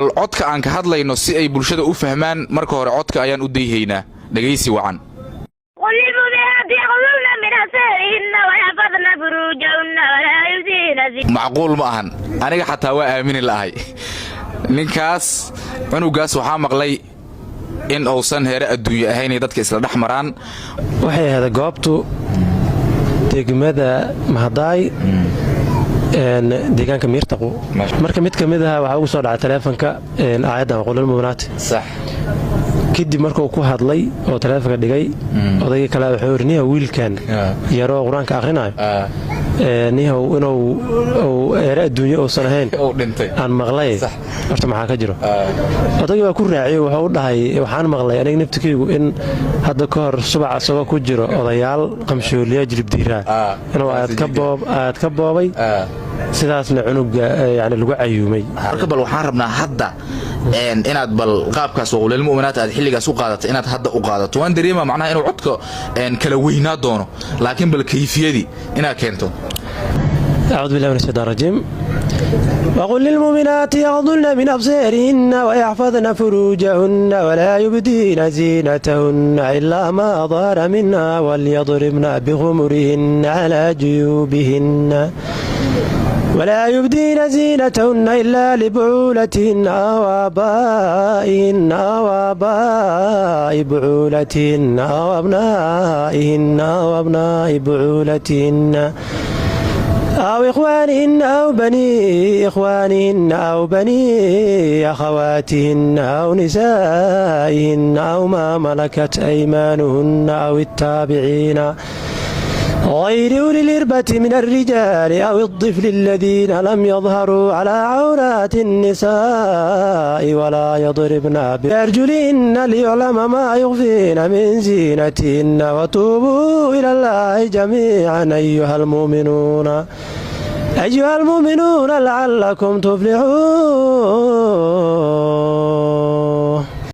Codka aan ka hadlayno si ay bulshada u fahmaan, marka hore codka ayaan u dayhaynaa. Dhegaysi wacan. قل للمؤمنات يغضضن من أبصارهن ويحفظن فروجهن ولا يبدين زينتهن. Macquul ma ahan. Aniga xataa waa aamini la'ahay ninkaas. Cunugaas waxaa maqlay in uusan heere adduunye ahaynay dadka isla dhex maraan. Waxay ahayd goobtu degmada Mahadaay, deegaanka Miirtaqu. Marka mid ka mid aha waxaa ugu soo dhacay taleefonka aayaddan وقل للمؤمنات. Kadib markuu ku hadlay oo taleefonka dhigay, odaygii kale wuxuu yidhi: "Niyahow, wiilkan yaroo qur-aanka akhrinayo, niyahow, inuu eere adduunye uusan ahayn aan maqlay, horta maxaa ka jiro?" Odaygii baa ku raaciyey, wuxuu u dhahay: "Waxaan maqlay aniga naftikaygu in hadda ka hor subac isagoo ku jiro odayaal qamshooliya jilibdiiraa inuu aayad ka boobay, sidaasna cunuga yani lagu cayuumay." Marka bal waxaan rabnaa hadda inaad bal qaabkaas وقل للمؤمنات aad xilligaas u qaadato inaad hadda u qaadato. Waan dareema macnaha inuu codka kala weynaa doono, laakiin bal kayfiyadii inaad keento. أعوذ بالله من الشيطان الرجيم. وقل للمؤمنات يغضن من أبصارهن ويحفظن فروجهن ولا يبدين زينتهن إلا ما ظهر منها وليضربن بخمرهن على جيوبهن ولا يبدين زينتهن إلا لبعولتهن أو آبائهن أو آباء بعولتهن أو أبنائهن أو أبناء بعولتهن أو إخوانهن أو بني إخوانهن أو بني أخواتهن أو نسائهن أو ما ملكت أيمانهن أو التابعين غير أولي الإربة من الرجال أو الطفل الذين لم يظهروا على عورات النساء ولا يضربن بأرجلهن ليعلم ما يخفين من زينتهن وتوبوا إلى الله جميعا أيها المؤمنون لعلكم تفلحون.